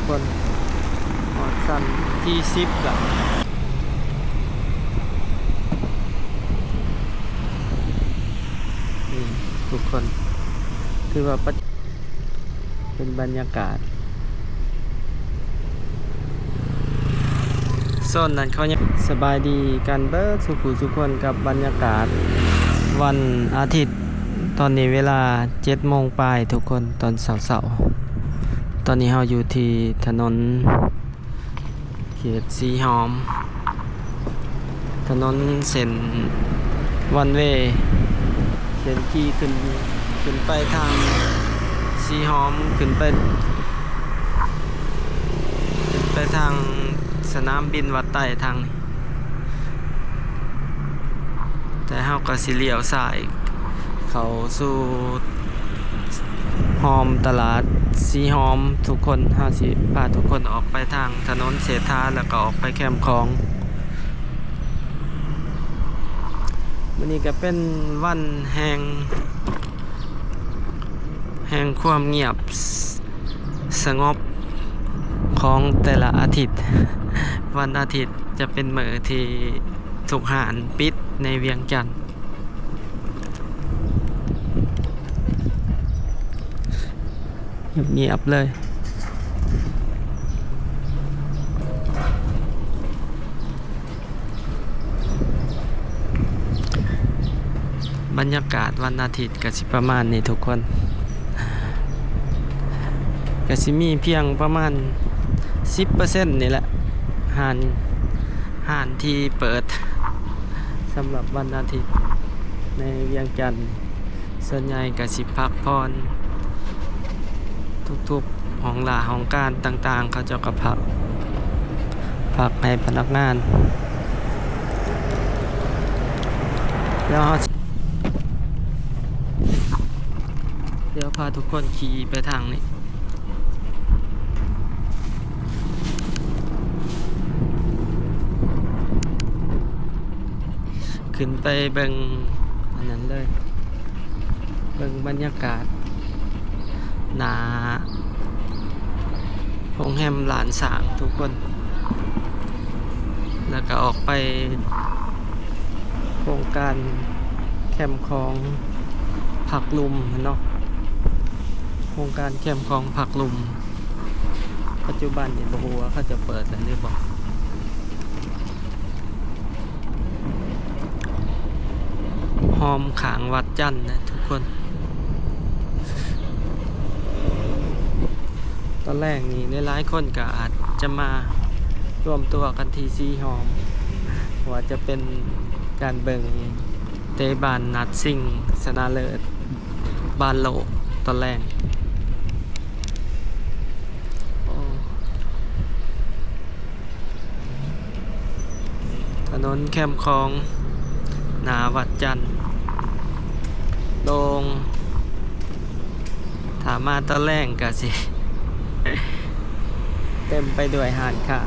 ຄົນ ຮອດຊັ້ນທີສິບລະ ນີ້ທຸກຄົນ ຖືວ່າປະ ເປັນບັນຍາກາດ ໂຊນນັ້ນເຂົາຍັງ ສະບາຍດີກັນເບິດສູ່ຜູ້ສູ່ຄົນກັບບັນຍາກາດວັນອາທິດ. ຕອນນີ້ເວລາເຈັດໂມງປາຍທຸກຄົນ ຕອນເຊົ້າໆ. ຕອນນີ້ເຮົາຢູ່ທີ່ຖະໜົນເຂດສີຫອມ. ຖະໜົນເສັ້ນວັນເວ ເສັ້ນຂີ່ຂຶ້ນ ຂຶ້ນໄປທາງສີຫອມ ຂຶ້ນໄປ ຂຶ້ນໄປທາງສະໜາມບິນວັດໄຕທາງນີ້ ແຕ່ເຮົາກໍຊິລ້ຽວຊ້າຍເຂົ້າສູ່ ຮອມຕະຫຼາດສີຫອມທຸກຄົນ. ເຮົາຊິພາທຸກຄົນອອກໄປທາງຖະໜົນເສດຖາ ແລ້ວກໍອອກໄປແຄມຂອງ. ມື້ນີ້ກໍເປັນວັນແຫ່ງ ແຫ່ງຄວາມງຽບສະຫງົບຂອງແຕ່ລະອາທິດ. ວັນອາທິດຈະເປັນມື້ທີ່ທຸກຮ້ານປິດໃນວຽງຈັນ. ງຽບໆເລີຍ. ບັນຍາກາດວັນອາທິດກໍຊິປະມານນີ້ທຸກຄົນ. ກໍຊິມີພຽງປະມານສິບເປີເຊັນນີ້ແຫຼະ ຮ້ານ ຮ້ານທີ່ເປີດສຳລັບວັນອາທິດໃນວຽງຈັນ. ສ່ວນໃຫຍ່ກໍຊິພັກຜ່ອນ ທຸກໆຫ້ອງລາຫ້ອງການຕ່າງໆ ເຂົາເຈົ້າກໍພັກ ພັກໃຫ້ພະນັກງານ. ແລ້ວເຮົາ ດຽວພາທຸກຄົນຂີ່ໄປທາງນີ້ ຂຶ້ນໄປເບິ່ງອັນນັ້ນເລີຍ ເບິ່ງບັນຍາກາດໜ້າໂຮງແຮມລ້ານຊ້າງທຸກຄົນ. ແລ້ວກໍອອກໄປໂຄງການແຄມຂອງຜັກລຸ່ມຫັ້ນເນາະ ໂຄງການແຄມຂອງຜັກລຸ່ມ. ປັດຈຸບັນນີ້ບໍ່ຮູ້ວ່າເຂົາຈະເປີດແລ້ວຫຼືບໍ່. ຫອມຂ້າງວັດຈັນນະທຸກຄົນ. ຕອນແລງນີ້ຫຼາຍໆຄົນກໍອາດຈະມາລວມຕົວກັນທີ່ສີຫອມ ວ່າຈະເປັນການເບິ່ງເຕະບານນັດຊິງຊະນະເລີດບານໂລກຕອນແລງ. ໂອ້ ຖະໜົນແຄມຂອງໜ້າວັດຈັນໂລ່ງ. ຖ້າມາຕອນແລງກະຊິເຕັມໄປດ້ວຍຮ້ານຄ້າ.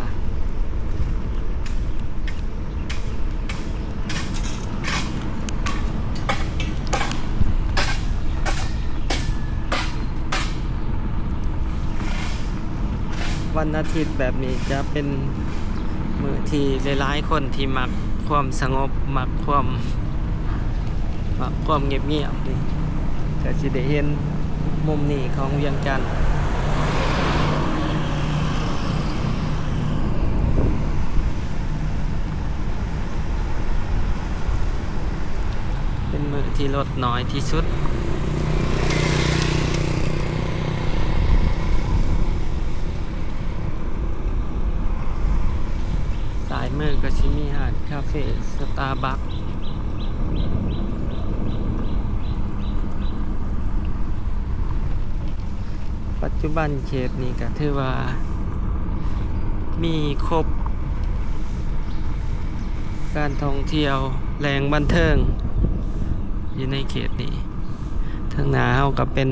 ວັນອາທິດແບບນີ້ຈະເປັນມື້ທີ່ຫຼາຍໆຄົນທີ່ມັກຄວາມສະຫງົບ ມັກຄວາມ ມັກຄວາມງຽບໆ ນີ້ ກໍຊິໄດ້ເຫັນມຸມນີ້ຂອງວຽງຈັນ. ເປັນມື້ທີ່ລົດໜ້ອຍທີ່ສຸດ. ຊ້າຍມືກໍຊິມີຮ້ານຄາເຟ ສະຕາບັກ. ປັດຈຸບັນເຂດນີ້ກໍຖືວ່າມີຄົບ ການທ່ອງທ່ຽວ ແຫຼ່ງບັນເທີງຢູ່ໃນເຂດນີ້. ທາງໜ້າເຮົາກໍເປັນ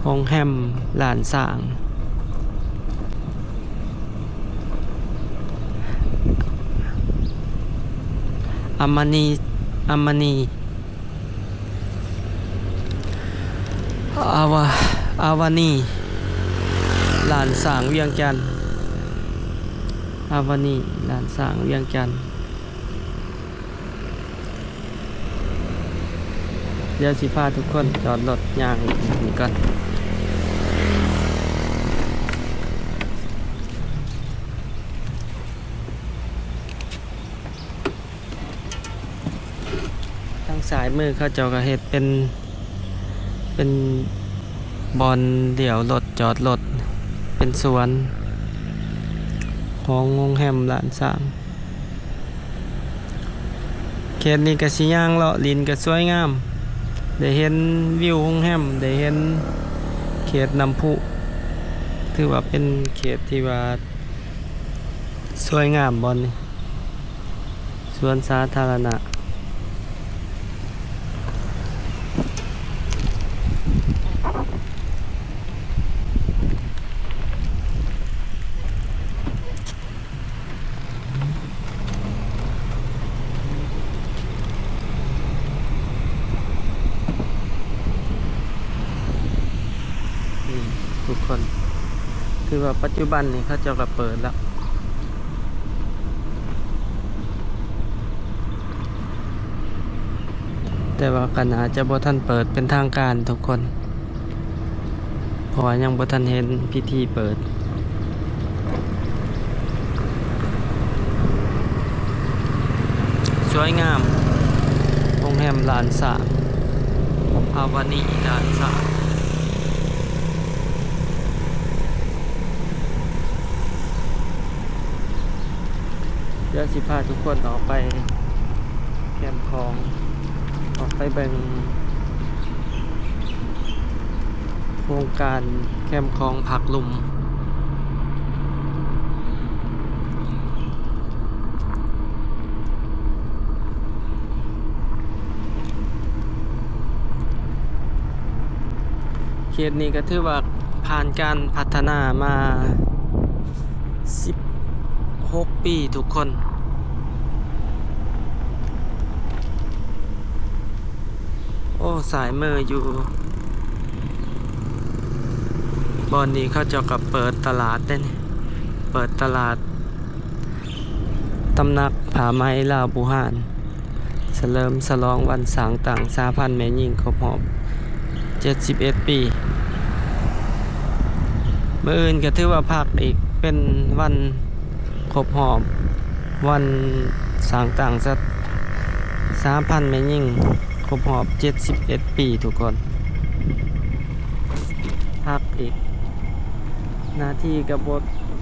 ໂຮງແຮມລ້ານຊ້າງ ອາມານີ ອາມານີ ອາວາ ອາວານີ. ລ້ານຊ້າງວຽງຈັນ ອາວານີ ລ້ານຊ້າງວຽງຈັນ. ດຽວຊິພາທຸກຄົນຈອດລົດຍ່າງເບິ່ງກ່ອນ. ທາງຊ້າຍມືເຂົາເຈົ້າກໍເຮັດເປັນ ເປັນບ່ອນລ້ຽວລົດ ຈອດລົດ ເປັນສວນຂອງໂຮງແຮມລ້ານຊ້າງ. ເຂດນີ້ກໍຊິຍ່າງເລາະຫຼິ້ນກໍສວຍງາມ ໄດ້ເຫັນວິວໂຮງແຮມ ໄດ້ເຫັນເຂດນ້ຳພຸ ຖືວ່າເປັນເຂດທີ່ວ່າ ສວຍງາມບ່ອນນີ້ ສວນສາທາລະນະ. ນີ້ທຸກຄົນ ຖືວ່າປັດຈຸບັນນີ້ເຂົາເຈົ້າກໍເປີດແລ້ວ ແຕ່ວ່າກໍໜ້າຈະບໍ່ທັນເປີດເປັນທາງການທຸກຄົນ ເພາະວ່າຍັງບໍ່ທັນເຫັນພິທີເປີດ. ສວຍງາມ ໂຮງແຮມລ້ານຊ້າງ ອາວານີລ້ານຊ້າງ. ດຽວຊິພາທຸກຄົນອອກໄປແຄມຂອງ ອອກໄປເບິ່ງໂຄງການແຄມຂອງພັກລຸ່ມ. ເຂດນີ້ກໍຖືວ່າຜ່ານການພັດທະນາມາສິບຫົກປີທຸກຄົນ. ໂອ້ ສາຍມືຢູ່ບ່ອນນີ້ເຂົາເຈົ້າກໍເປີດຕະຫຼາດເດ້ນີ້ ເປີດຕະຫຼາດຕຳໜັກຜ້າໄໝລາວບູຮານ ສະເຫຼີມສະຫຼອງວັນສ້າງຕັ້ງສະຫະພັນແມ່ຍິງຄົບຮອບເຈັດສິບເອັດປີ. ມື້ອື່ນກໍຖືວ່າພັກອີກ ເປັນວັນ ຄົບຮອບວັນສ້າງຕັ້ງສະ ສະຫະພັນແມ່ຍິງຄົບຮອບເຈັດສິບເອັດປີທຸກຄົນ. ພັກອີກ ໜ້າທີ່ກໍບໍ່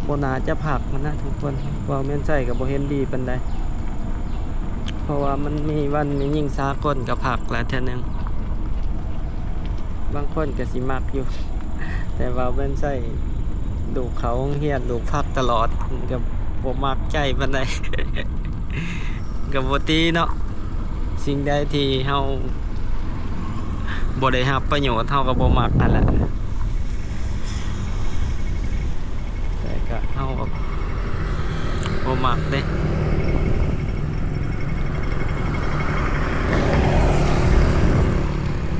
ບໍ່ໜ້າຈະພັກຫັ້ນນະທຸກຄົນ ເວົ້າແມ່ນໃສກໍບໍ່ເຫັນດີປານໃດ ເພາະວ່າມັນມີວັນແມ່ຍິງສາກົນກໍພັກແລ້ວເທື່ອໜຶ່ງ. ບາງຄົນກໍຊິມັກຢູ່ ແຕ່ວ່າແມ່ນໃສລູກເຂົ້າໂຮງຮຽນ ລູກພັກຕະຫຼອດ ມັນກໍບໍ່ມັກໃຈປານໃດ ກໍບໍ່ຕິເນາະ. ສິ່ງໃດທີ່ເຮົາບໍ່ໄດ້ຮັບປະໂຫຍດ ເຮົາກໍບໍ່ມັກຫັ້ນແຫຼະ. ແຕ່ກະເຮົາກະບໍ່ມັກເດ້.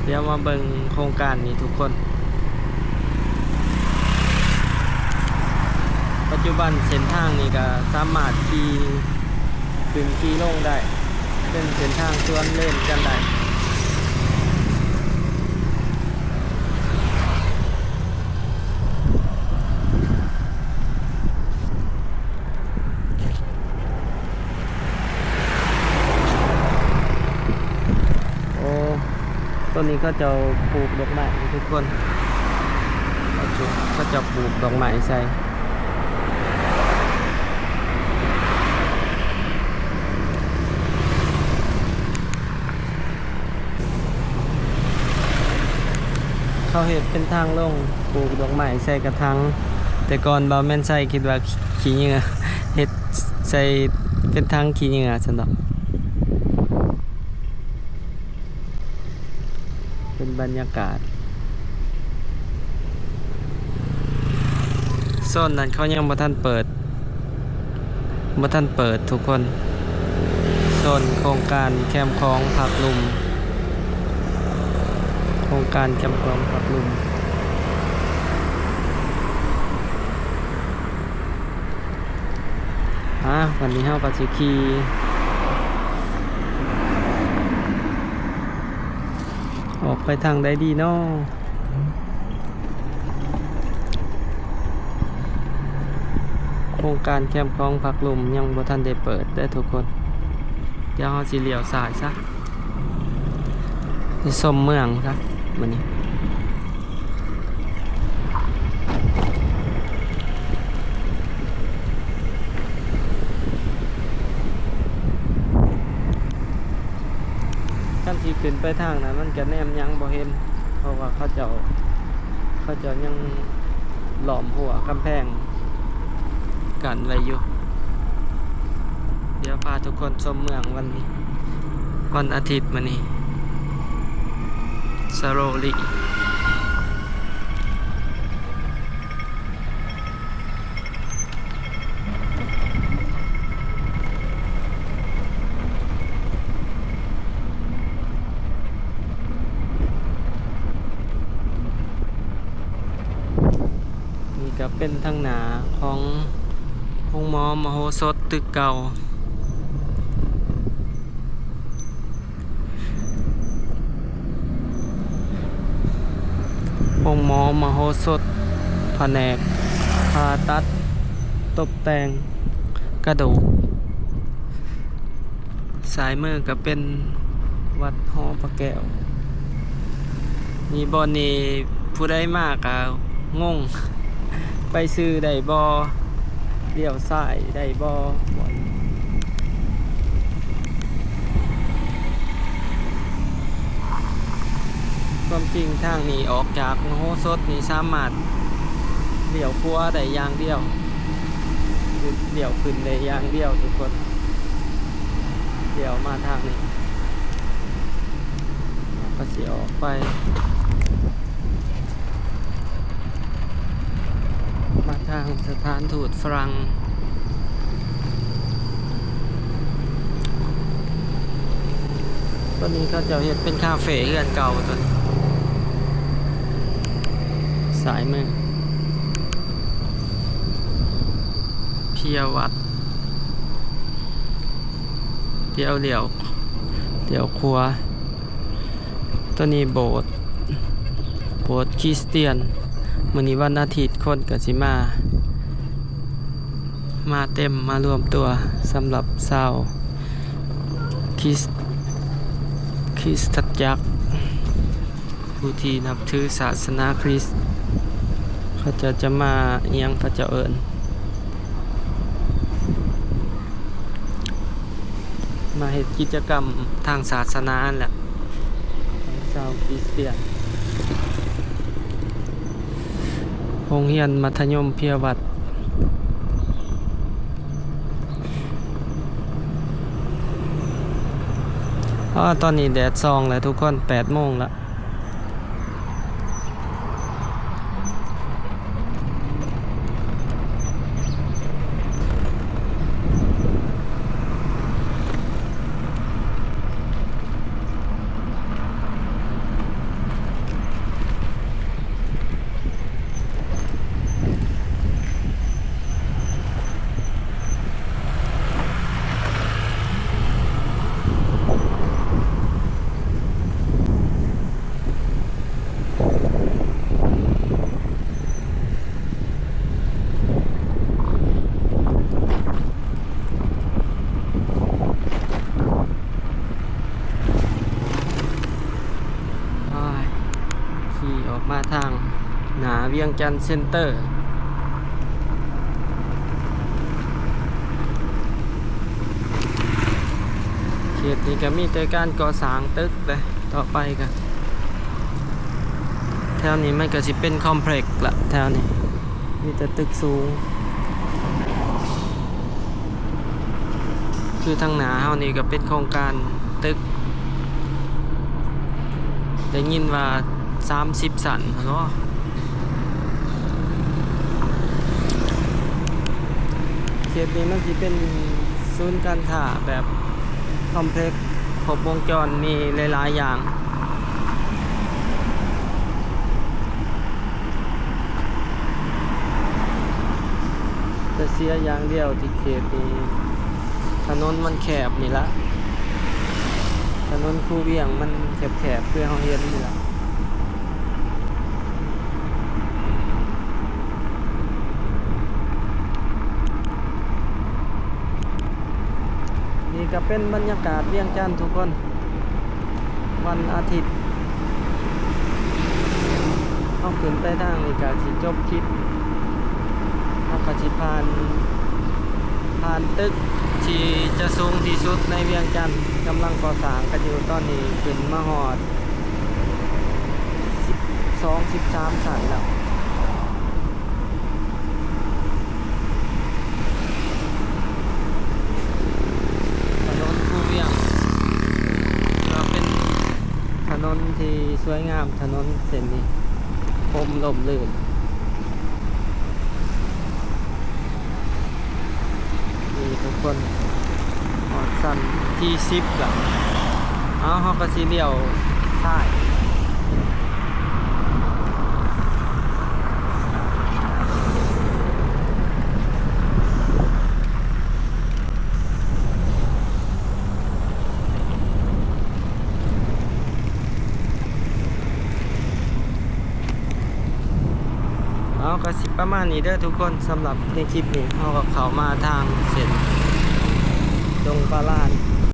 ດຽວມາເບິ່ງໂຄງການນີ້ທຸກຄົນ. ປັດຈຸບັນເສັ້ນທາງນີ້ກະສາມາດຂີ່ຂຶ້ນຂີ່ລົງໄດ້. ເປັນເສັ້ນທາງສວນເລນກັນໄດ້. ໂອ້ ຕອນນີ້ເຂົາເຈົ້າປູກດອກໄມ້ທຸກຄົນ ເຂົາເຈົ້າ ເຂົາເຈົ້າປູກດອກໄມ້ໃສ່. ເຂົາເຮັດເປັນທາງລົງ ປູກດອກໄມ້ໃສ່ກະຖາງ. ແຕ່ກ່ອນບ່າວແມ່ນໄຊຄິດວ່າຂີ້ເຫຍື້ອ ເຮັດໃສ່ເປັນຖັງຂີ້ເຫຍື້ອຊັ້ນດອກ. ເປັນບັນຍາກາດ ໂຊນນັ້ນເຂົາຍັງບໍ່ທັນເປີດ ບໍ່ທັນເປີດທຸກຄົນ. ໂຊນໂຄງການແຄມຂອງພັກລຸ່ມ ໂຄງການແຄມຂອງພັກລຸ່ມ. ອ່າ ວັນນີ້ເຮົາກໍຊິຂີ່ອອກໄປທາງໃດດີເນາະ? ໂຄງການແຄມຂອງພັກລົມຍັງບໍ່ທັນໄດ້ເປີດເດີ້ທຸກຄົນ. ດຽວເຮົາຊິລ້ຽວຊ້າຍຊະ. ໄປຊົມເມືອງຊະມື້ນີ້. ຄັນຊິຂຶ້ນໄປທາງນັ້ນ ມັນກະແນມຍັງບໍ່ເຫັນ ເພາະວ່າເຂົາເຈົ້າ ເຂົາເຈົ້າຍັງລ້ອມຮົ້ວກຳແພງ ກັນໄວ້ຢູ່. ດຽວພາທຸກຄົນຊົມເມືອງວັນ ວັນອາທິດມື້ນີ້ ສະໂລລີ. ນີ້ກະເປັນທາງໜ້າຂອງໂຮງໝໍມະໂຫສົດຕຶກເກົ່າ. ໂຮງໝໍມະໂຫສົດ ພະແນກຜ່າຕັດຕົບແຕ່ງກະດູກ. ຊ້າຍມືກະເປັນວັດຫໍພະແກ້ວ. ນີ້ບ່ອນນີ້ຜູ້ໃດມາກະງົງ ໄປຊື່ໄດ້ບໍ່? ລ້ຽວຊ້າຍໄດ້ບໍ່? ຄວາມຈິງທາງນີ້ອອກຈາກມະໂຫສົດນີ້ສາມາດລ້ຽວຂວາໄດ້ຢ່າງດຽວ ຫຼືລ້ຽວຂຶ້ນໄດ້ຢ່າງດຽວທຸກຄົນ. ລ້ຽວມາທາງນີ້ ເຮົາກະຊິອອກໄປ ມາທາງສະຖານທູດຝຣັ່ງ. ຕອນນີ້ເຂົາເຈົ້າເຮັດເປັນຄາເຟເຮືອນເກົ່າ ຕອນນີ້ ຊ້າຍມື ເພຍວັດ ດຽວລ້ຽວ ລ້ຽວຂວາ. ໂຕນີ້ໂບດ ໂບດຄຣິສຕຽນ. ມື້ນີ້ວັນອາທິດ ຄົນກະຊິມາ ມາເຕັມ ມາລວມຕົວ ສຳລັບຊາວຄຣິສ ຄຣິສຕະຈັກ ຜູ້ທີ່ນັບຖືສາສະໜາຄຣິສ ເຂົາເຈົ້າຈະມາ ອີ່ຫຍັງເຂົາເຈົ້າເອີ້ນ ມາເຮັດກິດຈະກຳທາງສາສະໜາຫັ້ນແຫຼະ ຂອງຊາວຄຣິສຕຽນ. ໂຮງຮຽນມັດທະຍົມເພຍວັດ. ອ້າ ຕອນນີ້ແດດສ່ອງແລ້ວທຸກຄົນ ແປດໂມງລະ. ຂີ່ອອກມາທາງໜ້າວຽງຈັນເຊັນເຕີ. ເຂດນີ້ກະມີແຕ່ການກໍ່ສ້າງຕຶກເດ້. ຕໍ່ໄປກະ ແຖວນີ້ມັນກະຊິເປັນຄອມເພລັກລະ ແຖວນີ້ມີແຕ່ຕຶກສູງ. ຄືທາງໜ້າເຮົານີ້ກະເປັນໂຄງການຕຶກ ໄດ້ຍິນວ່າສາມສິບຊັ້ນພຸ້ນເນາະ. ເຂດນີ້ມັນຊິເປັນສູນການຄ້າແບບຄອມເພລັກ ຄົບວົງຈອນ ມີຫຼາຍໆຢ່າງ. ແຕ່ຊິ ເສຍຢ່າງດຽວທີ່ເຂດນີ້ ຖະໜົນມັນແຄບນີ້ລະ ຖະໜົນຄູວຽງມັນແຄບໆ ຄືເຮົາເຫັນນີ້ລະ. ນີ້ກະເປັນບັນຍາກາດວຽງຈັນທຸກຄົນ. ວັນອາທິດ ເຮົາຂຶ້ນໄປທາງນີ້ກະຊິຈົບຄລິບ ເຮົາກະຊິຜ່ານ ຜ່ານຕຶກທີ່ຈະສູງທີ່ສຸດໃນວຽງຈັນ ກຳລັງກໍ່ສ້າງກັນຢູ່ ຕອນນີ້ຂຶ້ນມາຮອດສິບສອງ ສິບສາມຊັ້ນແລ້ວ. ຖະໜົນຄູວຽງ ຖືວ່າເປັນຖະໜົນທີ່ສວຍງາມ, ຖະໜົນເສັ້ນນີ້ພົມລົມລື່ນ. ນີ້ທຸກຄົນ ຮອດຊັ້ນທີສິບລະ. ເອົາ ເຮົາກະຊິລ້ຽວຊ້າຍ. ເອົາ ກະຊິປະມານນີ້ເດີທຸກຄົນ. ສຳລັບໃນຄລິບນີ້ ເຮົາກະເຂົ້າມາທາງເສັ້ນດົງປາລານ